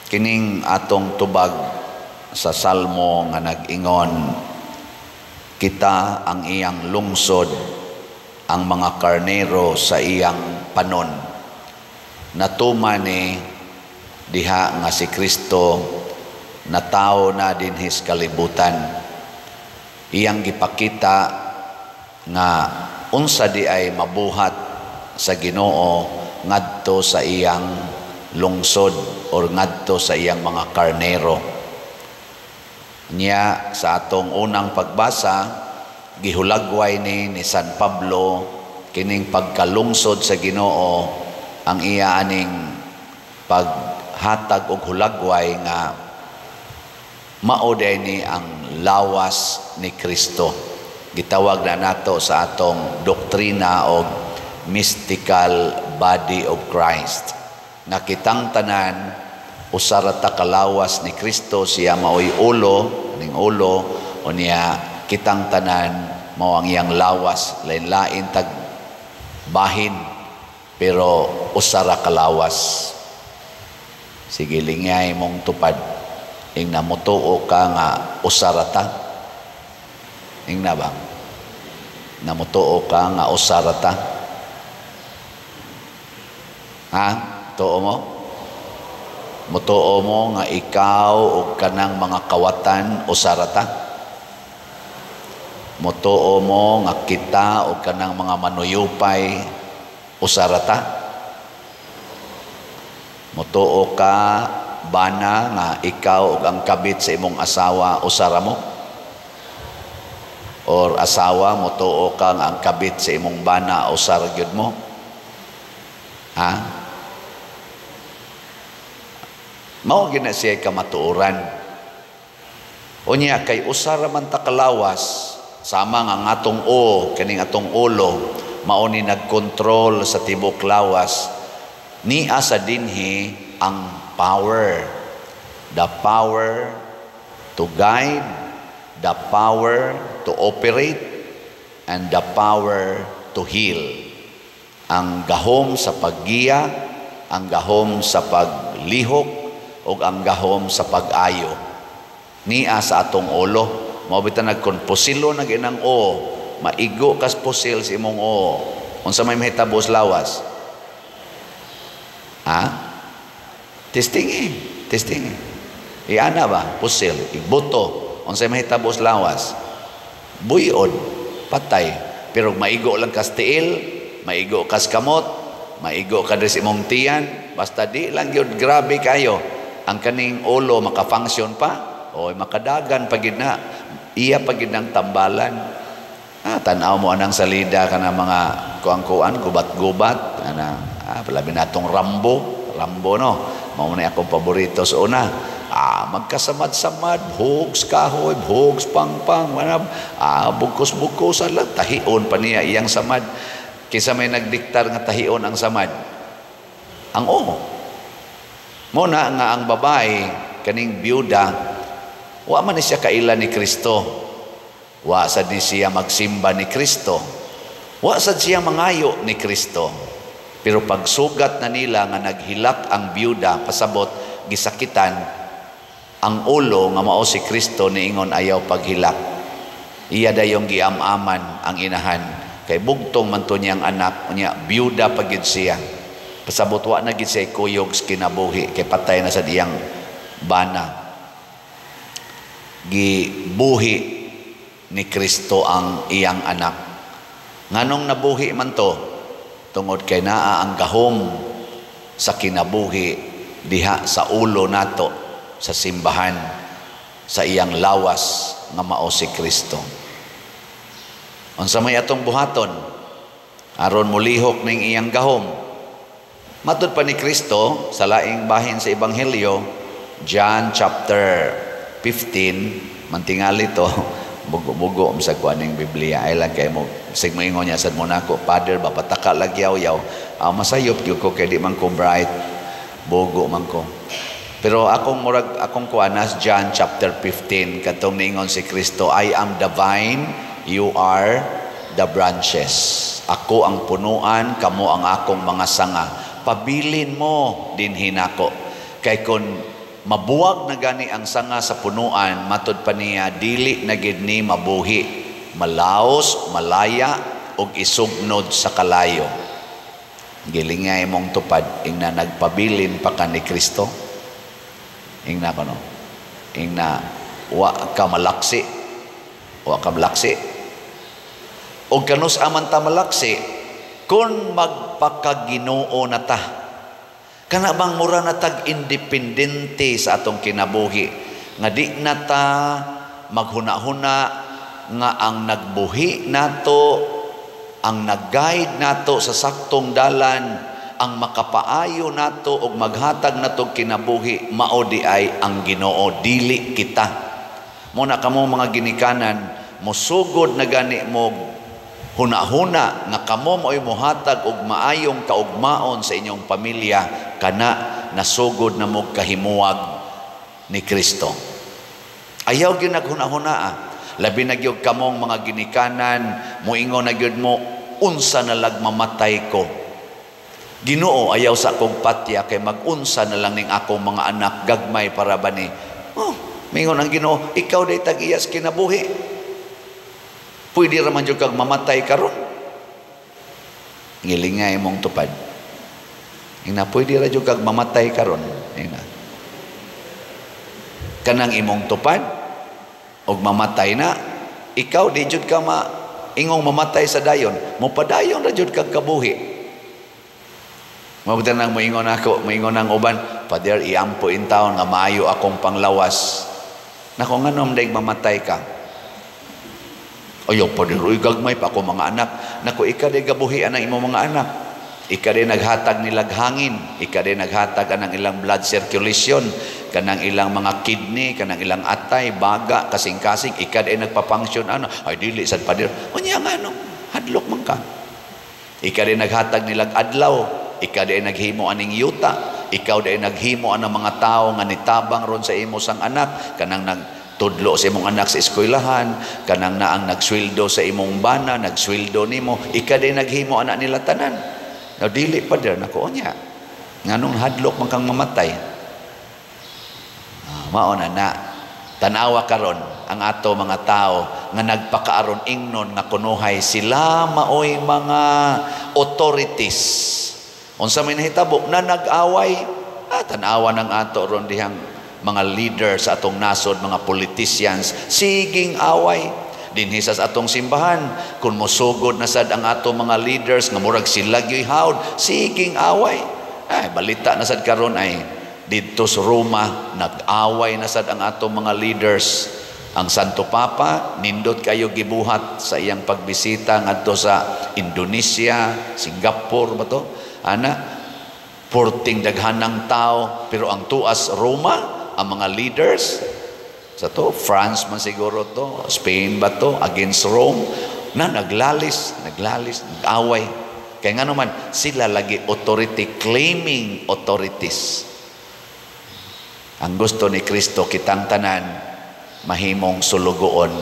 Kining atong tubag sa Salmo nga nag-ingon, "Kita ang iyang lungsod, ang mga karnero sa iyang panon." Natuman ni diha nga si Kristo natawo na dinhi sa kalibutan. Iyang gipakita nga unsa di ay mabuhat sa Ginoo ngadto sa iyang lungsod or ngadto sa iyang mga karnero. Niya sa atong unang pagbasa, gihulagway ni San Pablo kining pagkalungsod sa Ginoo, ang iya aning paghatag og hulagway nga mao ni ang lawas ni Kristo. Gitawag na nato sa atong doktrina og mystical body of Christ. Nga kitang tanan usa ra ta kalawas ni Kristo, siya maoy ulo, ning ulo, unya kitang tanan mao ang iyang lawas, lain-lain tag bahin pero usa ra kalawas. Sige, lingyay mong tupad. Ingna, mutuo ka nga usa ra ta? Ingna ba? Namutuo ka nga usa ra ta? Ha? Tuo mo? Mutuo mo nga ikaw ug kanang mga kawatan usa ra ta? Mutuo mo nga kita ug kanang mga manuyupay usa ra ta? Mutuo ka, bana, nga ikaw ug ang kabit sa imong asawa usa ra mo? Or asawa, mutuo ka nga ang kabit sa imong bana usa ra gyud mo? Ha? Mao gyud na siya kamatuoran. Unya kay usa ra man ta kalawas, sama nga ang atong o kaning atong ulo mao ni nagkontrol sa tibok lawas, nia sa dinhi ang power, the power to guide, the power to operate, and the power to heal. Ang gahom sa paggiya, ang gahom sa paglihok, ug ang gahom sa pag-ayo nia sa atong ulo. Mao bitaw nagkonpusilo na ginang o, maigo kas pusil sa imong o, unsa may mahitabo sa lawas? Ha? Testingi, testingi. Iana ba pusil, ibuto, unsa may mahitabo sa lawas? Buyod, patay. Pero maigo lang kas tiil, maigo kas kamot, maigo ka sa imong tiyan, basta di lang gyud grabe kayo, ang kaning ulo maka-function pa o makadagan pa gid na, iya pa gid ng tambalan. Ah, tan-aw mo anang salida ka na mga kuang-kuan, gubat-gubat ana, ah, labi natong Rambo. Rambo, no? Mao na akong paborito sa una. Ah, magkasamad-samad, hugs kahoy, hugs pangpang, manab, ah, bugkos-bugkosan lang, tahion pa niya iyang samad. Kisa may nagdiktar nga tahion ang samad? Ang oo. Mo na nga ang babae, kaning byuda, wa man ni siya kaila ni Kristo. Wa sad ni siya magsimba ni Kristo. Wa sad siya mangayo ni Kristo. Pero pagsugat na nila nga naghilak ang byuda, pasabot gisakitan ang ulo nga mao si Kristo, niingon, "Ayaw paghilak." Iya dayong giam-aman ang inahan kay bugtong man to niyang anak, unya byuda pa gyud siya. Pasabot wa na gid siya kuyog sa kinabuhi kay patay na sa diyang bana. Gibuhi ni Kristo ang iyang anak. Nganong nabuhi man to? Tungod kay naa ang gahom sa kinabuhi diha sa ulo nato sa simbahan, sa iyang lawas nga mao si Kristo. Unsa may atong buhaton aron molihok ning iyang gahom? Matud pa ni Kristo sa laing bahin sa Ebanghelyo, John chapter 15, mantingali to, bugo-bugo sa kuan ning Biblia ay lang kay mo sig moingon niya sad mo nako, "Father, bapataka lagi yaw." Ah, masayop gyud ko kay di man ko bright, bugo man ko. Pero akong murag akong kuanas John chapter 15, katong niingon si Kristo, "I am the vine, you are the branches." Ako ang punuan, kamo ang akong mga sanga. Pabilin mo dinhi nako. Kay kun Mabuwag na gani ang sanga sa punuan, matod pa niya, dili na gid ni mabuhi, malaos, malaya ug isugnod sa kalayo. Gilingay mong tupad, ingna nagpabilin pa ka ni Kristo. Ingna kono, ingna wa ka malaksi, wa ka malaksi. Og kanus aman ta malaksi kung magpakaginoo na ta. Kana bang mura na tag independente sa atong kinabuhi, nga di na ta maghuna-huna nga ang nagbuhi nato, ang nag-guide nato sa saktong dalan, ang makapaayo nato og maghatag nato kinabuhi, mao di ay ang Ginoo, dili kita. Mo na kamo mga ginikanan, mosugod na gani mo huna-huna nga kamo mo'y mohatag og maayong kaugmaon sa inyong pamilya, kana nasugod na mo kahimuwag ni Kristo. Ayaw gyud naghuna-huna. Labi na gyud kamong mga ginikanan, moingon na gyud mo, unsa na lag mamatay ko. Ginoo, ayaw sa akong patya kay magunsa na lang ning akong mga anak, gagmay para ba ni. Oh, mingon ang Ginoo, ikaw day tag-iyas kinabuhi. Pwede ra man jud kag mamatay karon. Ngilingay mong tupad. Ina, pwede ra jud kag mamatay karon. Ina. Kanang imong tupad og mamatay na, ikaw di jud ka ma ingong mamatay sa dayon, mopadayon ra jud kag kabuhi. Mabuti nang moingon ako, moingon ang uban, "Father, iampo in taon nga maayo akong panglawas." Nako, nganom daig mamatay ka? Ayaw, Father, uy, gagmay pa ako mga anak. Nako, ika day gabuhi ang imong mga anak. Ika day naghatag nilag hangin, ika day naghatag anang ilang blood circulation, kanang ilang mga kidney, kanang ilang atay, baga, kasing-kasing, ika day nagpa-function ano. Ay dili sad, Father. Unya nga no, hadlok man ka. Ika day naghatag nilag adlaw, ika day naghimo aning yuta, ikaw day naghimo anang mga tao nga nitabang ron sa imo sang anak, kanang nagtudlo sa imong anak sa eskwelahan, kanang naang nagsweldo sa imong bana, nagsweldo nimo, ika day naghimo anak nila tanan. Now, dili pa der, nako unya. Nganong hadlok man kang mamatay? Mao na na. Tanawa karon ang ato mga tao nga nagpakaaron ingnon nga kunuhay sila maoy mga authorities. Unsa may nahitabo na nag-away? Tanawa ng ato ron dihang mga leader sa atong nasod, mga politicians, siging away. Dinhi sa atong simbahan, kung mosugod na sad ang ato mga leaders nga murag sila gyoy hawd, siging away. Ay, balita na sad karon ay didto sa Roma, nag-away na sad ang ato mga leaders. Ang Santo Papa, nindot kayo gibuhat sa iyang pagbisita ngadto sa Indonesia, Singapore ba to? Ana, porting daghanang tao, pero ang tuas Roma, ang mga leaders sa to, France man siguro to, Spain ba to, against Rome, na naglalis, naglalis, nag-away. Kaya nga naman, sila lagi authority, claiming authorities. Ang gusto ni Kristo, kitang tanan, mahimong sulugoon.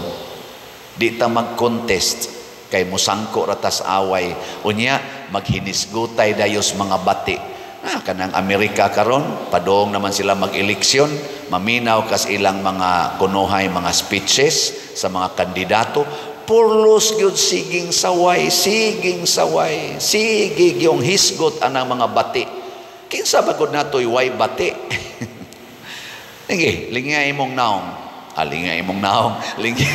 Di ta mag-contest, kay musangko ratas away. Unya, maghinisgutay dayos mga bati. Kanang Amerika karon, padong naman sila mag-eleksyon, maminaw kas ilang mga kunuhay, mga speeches sa mga kandidato, purlos gyud siging saway, siging saway, sige yung hisgot anang mga bati. Kinsa ba gud natoy way bati? Sige, lingay imong naong. Lingay imong naong. Lingi.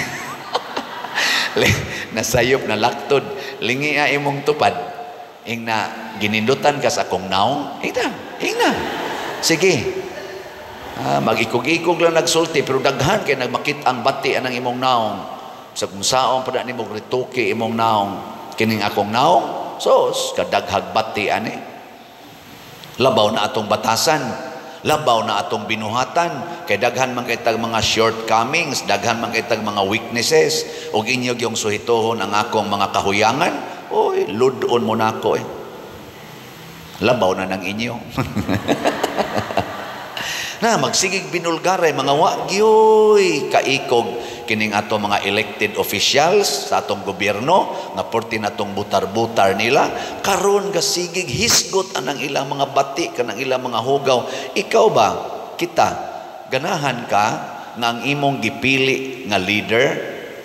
Nasayop na laktod. Lingi imong tupad. Ingna ginindutan ka sa akong naong. Ingna, ingna. Sige. Mag-ikog-ikog lang nagsulti pero daghan kay nagmakit ang bati anang imong naong. Sa kung saon pa na nimo rituki imong naong, kining akong naong, sos kadaghag bati ani. Labaw na atong batasan, labaw na atong binuhatan, kay daghan man kay tag mga shortcomings, daghan man kay tag mga weaknesses, ug inyo gyung suhitohon ang akong mga kahuyangan, oy, ludon mo nako eh. Labaw na ng inyo. Na magsigig binulgaray mga wa gyoy kaikog kining ato mga elected officials sa atong gobyerno nga porti natong butar-butar nila karon gasigig hisgot anang ilang mga bati kanang ilang mga hugaw. Ikaw ba kita Ganahan ka nga ang imong gipili nga leader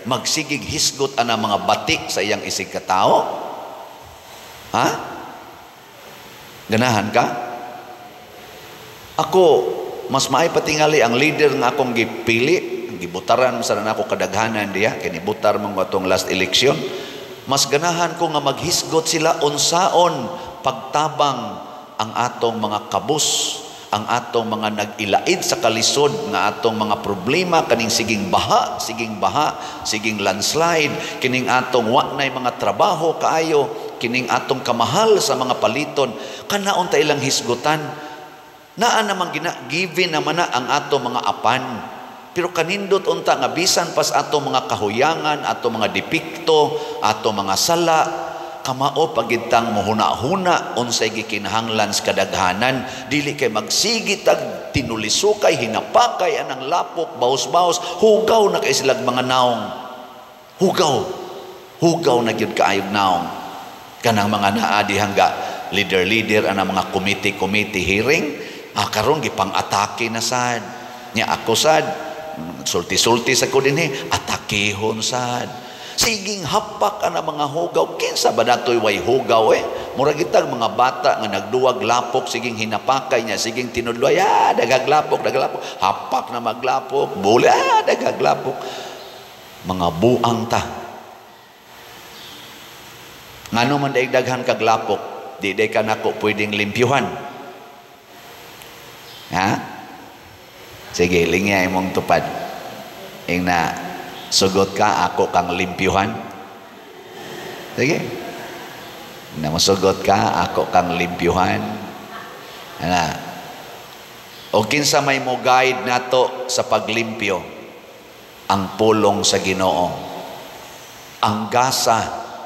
magsigig hisgot ana mga bati sa iyang isig katao? Ha? Ganahan ka? Ako, mas maay patingali ang leader nga akong gipili, gibutaran sa nako kadaghanan diya, kini butar man atong last election. Mas ganahan ko nga maghisgot sila unsaon pagtabang ang atong mga kabus, ang atong mga nag-ilaid sa kalisod nga atong mga problema kaning siging baha, siging landslide, kining atong wa nay mga trabaho kaayo, kining atong kamahal sa mga paliton, kanaon ta ilang hisgutan. Naa namang gina given naman na ang atong mga apan. Pero kanindot unta nga bisan pas atong mga kahuyangan, atong mga depekto, atong mga sala, kamao pagitang mohuna-huna unsay gikinahanglan sa kadaghanan, dili kay magsigi tag tinulisukay, hinapakay anang lapok, baos-baos, hugaw na kay silag mga naong. Hugaw. Hugaw na gyud kaayog naong. Kanang mga naa dihangga leader-leader anang mga committee-committee hearing, karon gipang-atake na sad. Nya ako sad, sulti-sulti sa ko dinhi, atakehon sad. Siging hapak ana mga hugaw. Kinsa ba natoy way hugaw eh? Mura gitag mga bata nga nagduwag lapok, siging hinapakay niya, siging tinudloy, daghag lapok, daghag lapok. Hapak na maglapok, buli, daghag lapok. Mga buang ta. Ngano man daig daghan kag lapok, di day ka nako pwedeng limpyuhan. Ha? Sige, lingya imong tupad. Ing na sugot ka, ako kang limpyuhan. Sige. Na masugot ka, ako kang limpyuhan. Ana. O kinsa may mo guide nato sa paglimpyo? Ang pulong sa Ginoo. Ang gasa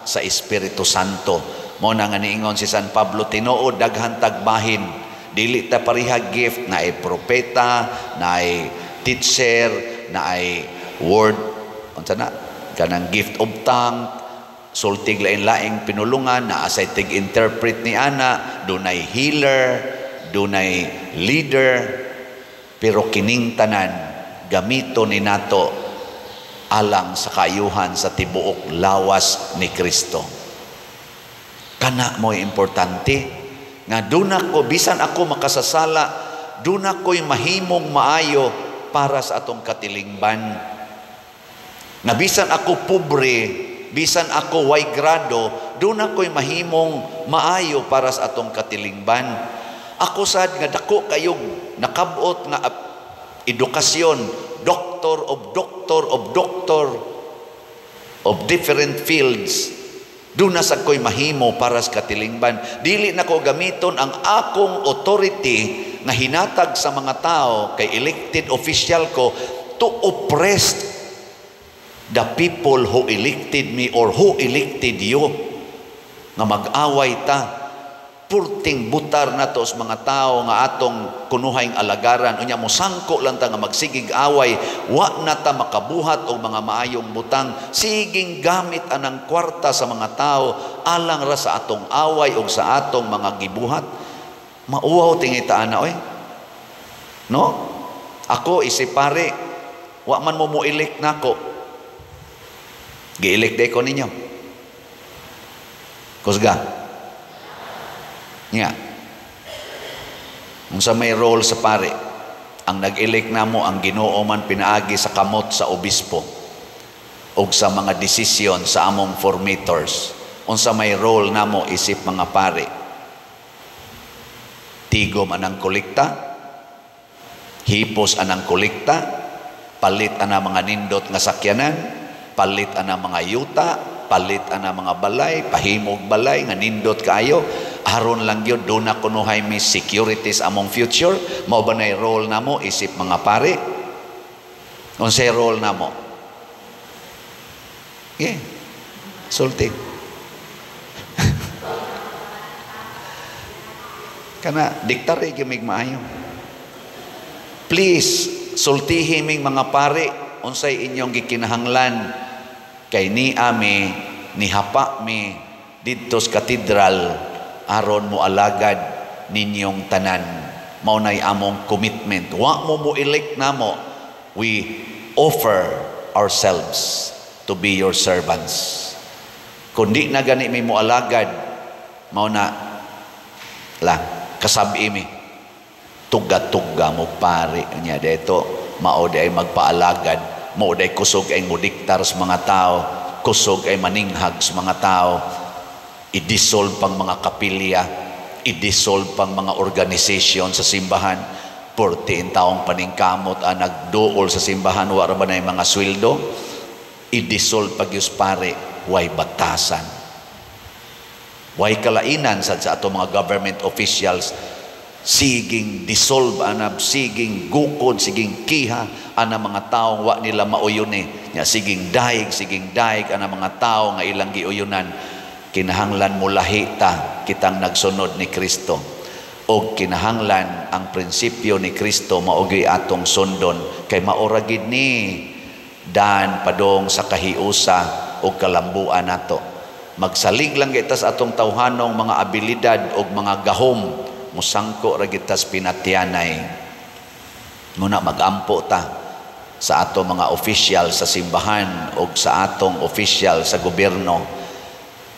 sa Espiritu Santo. Mo na nga niingon si San Pablo, tinuod daghan tagbahin. Dili ta pareha gift na ay propeta, na ay teacher, na ay word, unsa na kanang gift of tongue, sultig lain-laing pinulungan, na asay tig-interpret ni ana, dunay healer, dunay leader, pero kining tanan gamito ni nato alang sa kaayuhan sa tibuok lawas ni Kristo. Kana mo'y importante nga duna ko, bisan ako makasasala, duna ko'y mahimong maayo para sa atong katilingban. Nga bisan ako pobre, bisan ako way grado, doon ako'y mahimong maayo para sa atong katilingban. Ako sad nga dako kayog nakabot nga edukasyon, doctor of doctor of doctor of different fields, doon na sad ko'y mahimo para sa katilingban. Dili na ko gamiton ang akong authority nga hinatag sa mga tao kay elected official ko to oppress the people who elected me or who elected you. Nga mag-away ta, purting butar na to sa mga tao nga atong kunuhayng alagaran. Unya mosangko lang ta nga magsigig away, wa na ta makabuhat og mga maayong butang. Siging gamit anang kwarta sa mga tao alang ra sa atong away og sa atong mga gibuhat. Mauwaw tingi ta ana oy. No? Ako isipare, wa man mo mo-elect nako. Gi-elect day ko ninyo. Kusga. Nga. Unsa may role sa pare, ang nag-elect namo ang Ginoo man pinaagi sa kamot sa obispo og sa mga desisyon sa among formators. Unsa may role namo isip mga pare? Tigom anang kolekta, hipos anang kolekta, palit anang mga nindot nga sakyanan, palit anang mga yuta, palit anang mga balay, pahimog balay nga nindot kaayo. Aron lang gyud do na kunuhay mi securities among future. Mao ba nay role namo isip mga pare? Unsay role namo? Yeah. Sulti. Kana diktare gyud maayo. Please sultihi ming mga pare unsay inyong gikinahanglan kay ni ami nihapa mi didto sa katedral aron mo alagad ninyong tanan. Mao nay among commitment. Wa mo mo elect namo, we offer ourselves to be your servants. Kung di na gani mi mo alagad, mao na la kasabi mi tuga-tuga mo pari niya dito, mao di ay magpaalagad, mao di ay kusog ay modiktar sa mga tao, kusog ay maninghag sa mga tao, i-dissolve pang mga kapilya, i-dissolve pang mga organization sa simbahan. 14 taong paningkamot ang nagduol sa simbahan, wa ra ba na mga sweldo? I-dissolve pag yus pare, way batasan, way kalainan sad sa ato mga government officials. Siging dissolve anab, siging gukod, siging kiha ana mga taong wa nila mauyon eh nya, siging daig, siging daig ana mga tao nga ilang giuyunan. Kinahanglan mo lahi ta kitang nagsunod ni Kristo og kinahanglan ang prinsipyo ni Kristo mao atong sundon, kay maora gid ni dan padong sa kahiusa og kalambuan nato. Magsalig lang kita sa atong tawhanong mga abilidad og mga gahom, musangko ra kita sa pinatyanay. Muna magampo ta sa ato mga official sa simbahan og sa atong official sa gobyerno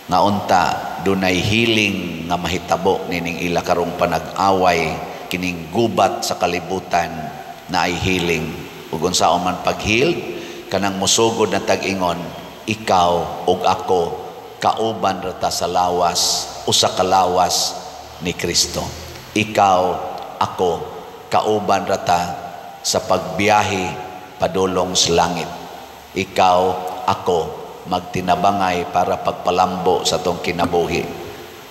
nga unta dunay healing nga mahitabo nining ila karong panag-away, kining gubat sa kalibutan na ay healing. Ug unsaon man pag-heal, kanang musugod na tag-ingon, ikaw ug ako kauban ra ta sa lawas, usa ka lawas ni Kristo. Ikaw, ako, kauban ra ta sa pagbiyahe padulong sa langit. Ikaw, ako, magtinabangay para pagpalambo sa atong kinabuhi.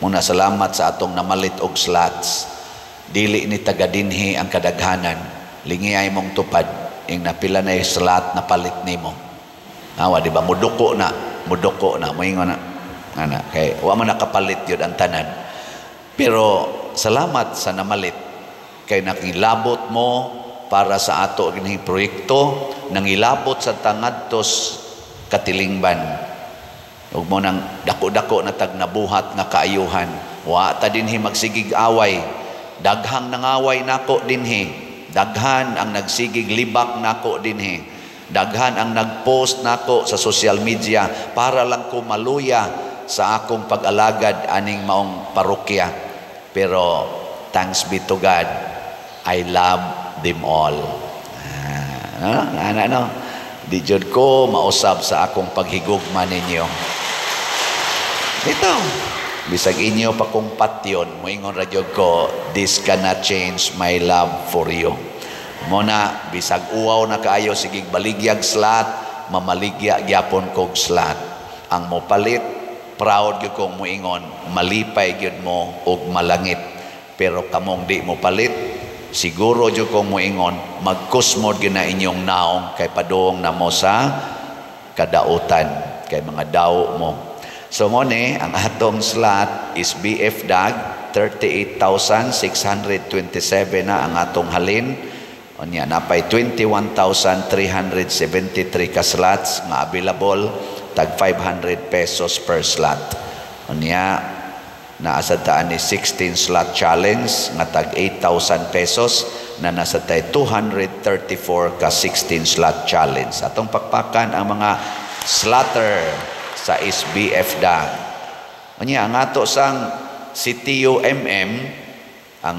Muna salamat sa atong namalit og slots. Dili ni taga dinhi ang kadaghanan. Lingi ay mong tupad ing napila na slot na palit nimo. Awa, di ba? Muduko na, muduko na, moingon na. Ana, kay wa man nakapalit yun ang tanan. Pero salamat sa namalit kay nakilabot mo para sa ato kining proyekto, nangilabot sa tangadtos katilingban. Ug mo nang dako-dako na tag nabuhat nga kaayuhan. Wa ta dinhi magsigig away. Daghang nangaway nako dinhi. Daghan ang nagsigig libak nako dinhi. Daghan ang nagpost nako sa social media para lang ko maluya sa akong pag-alagad aning maong parokya. Pero thanks be to God, I love them all. Ah, ano, ano? Di jud ko mausab sa akong paghigugma ninyo. Dito, bisag inyo pa kong patyon, moingon ra jud ko, this cannot change my love for you. Muna, bisag uwaw na kaayo sigig baligyag slot, mamaligya gyapon kog slot. Ang mopalit, proud gyud kong moingon, malipay gyud mo og malangit. Pero kamong di mo palit, siguro gyud kong moingon, magkusmod gyud na inyong naong kay padung na mo sa kadautan, kay mga daw mo. So mo ni, ang atong slot is BF DAG, 38,627 na ang atong halin. Unya napay 21,373 ka slots nga available, tag 500 pesos per slot. Unya naa sad ta ni 16 slot challenge nga tag 8,000 pesos na nasa tay 234 ka 16 slot challenge. Atong pakpakan ang mga slotter sa SBF DAG. Unya ang ato sang CTUMM, ang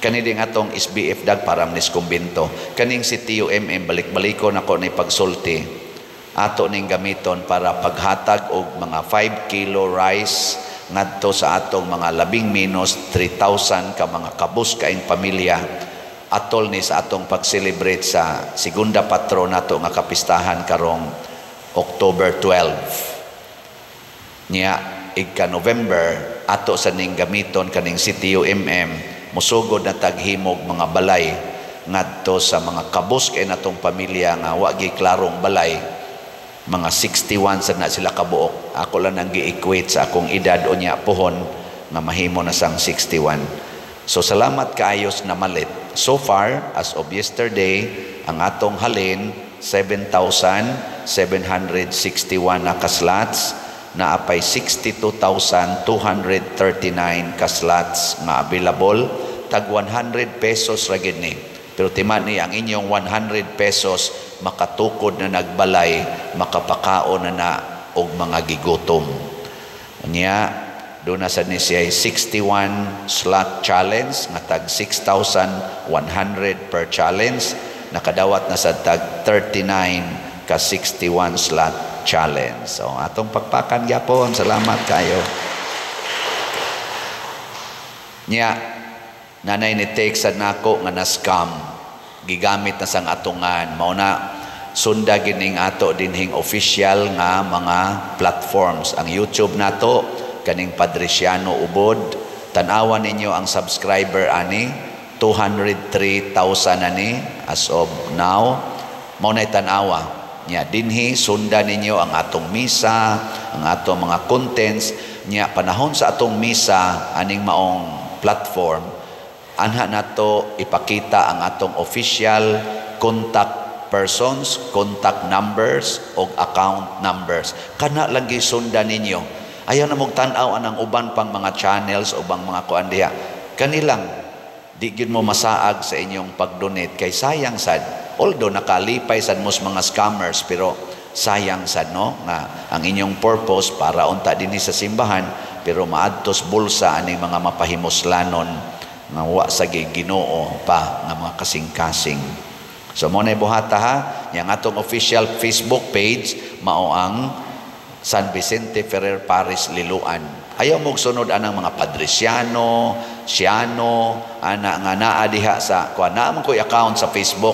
kani ding atong SBF DAG para nis kumbento. Kaning CTUMM, balik-baliko nako ni pagsulti. Ato ning gamiton para paghatag og mga 5 kilo rice ngadto sa atong mga labing minus 3,000 ka mga kabus kaing pamilya, atol ni sa atong pag-celebrate sa segunda patron nato nga kapistahan karong October 12. Nya igka November ato sa ning gamiton kaning CTUMM, musugod na taghimog mga balay ngadto sa mga kabus kay natong pamilya nga wa gi klarong balay. Mga 61 sad na sila kabuok. Ako lang ang gi-equate sa akong edad unya pohon nga mahimo na sang 61. So salamat kaayos na malit. So far as of yesterday, ang atong halin 7,761 na ka-slots, naapay 62,239 ka-slots nga available, tag 100 pesos ra gid ni. Pero timani ang inyong 100 pesos makatukod na nagbalay, makapakaon na na og mga gigutom. Unya, doon na sad ni siya 61 slot challenge nga tag 6,100 per challenge. Nakadawat na sa tag 39 ka 61 slot challenge. So atong pakpakan gyapon, salamat kayo. Nya nanay ni take sad nako nga na scam, gigamit na sang atungan. Mao na sunda gining ato dinhing official nga mga platforms. Ang YouTube nato kaning Padriciano Ubod, tan-awan ninyo ang subscriber ani, 203,000 ani as of now. Mao na tan-awa nya dinhi, sunda ninyo ang atong misa, ang atong mga contents. Nya panahon sa atong misa aning maong platform, anha nato ipakita ang atong official contact persons, contact numbers o account numbers. Kana lang gisundan ninyo. Ayaw na mong tan-aw anang uban pang mga channels, ubang mga kuan diha. Kanilang di gyud mo masaag sa inyong pag-donate kay sayang sad. Although nakalipay sad mo sa mga scammers, pero sayang sad, no, nga ang inyong purpose para unta dinhi sa simbahan, pero maadtos bulsa aning mga mapahimuslanon nga wa sa Ginoo pa nga mga kasing-kasing. So mo na buhata ha, yang atong official Facebook page mao ang San Vicente Ferrer Parish Liloan. Ayaw mo sunod anang mga Padriciano, Siano, ana nga naa diha sa kuan, naa man ko'y account sa Facebook.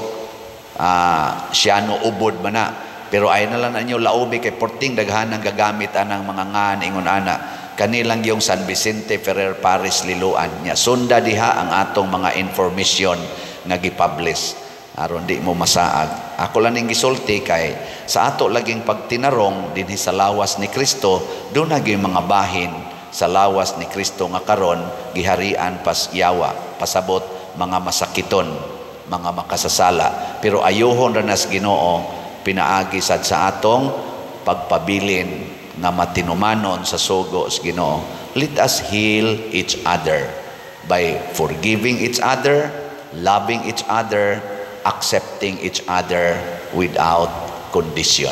Siano Ubod man na. Pero ay na lang ninyo laubi kay porting daghan ang gagamit anang mga ngan ingon ana. Kanilang yung San Vicente Ferrer Parish Liloan. Nya sunda diha ang atong mga information nga gipublish aron di mo masaag. Ako lang ning gisulti kay sa ato laging pagtinarong dinhi sa lawas ni Kristo, doon na mga bahin sa lawas ni Kristo nga karon giharian pas yawa, pasabot mga masakiton, mga makasasala. Pero ayuhon ra nas Ginoo pinaagi sad sa atong pagpabilin nga matinumanon sa sugo sa Ginoo. Let us heal each other by forgiving each other, loving each other, accepting each other without condition.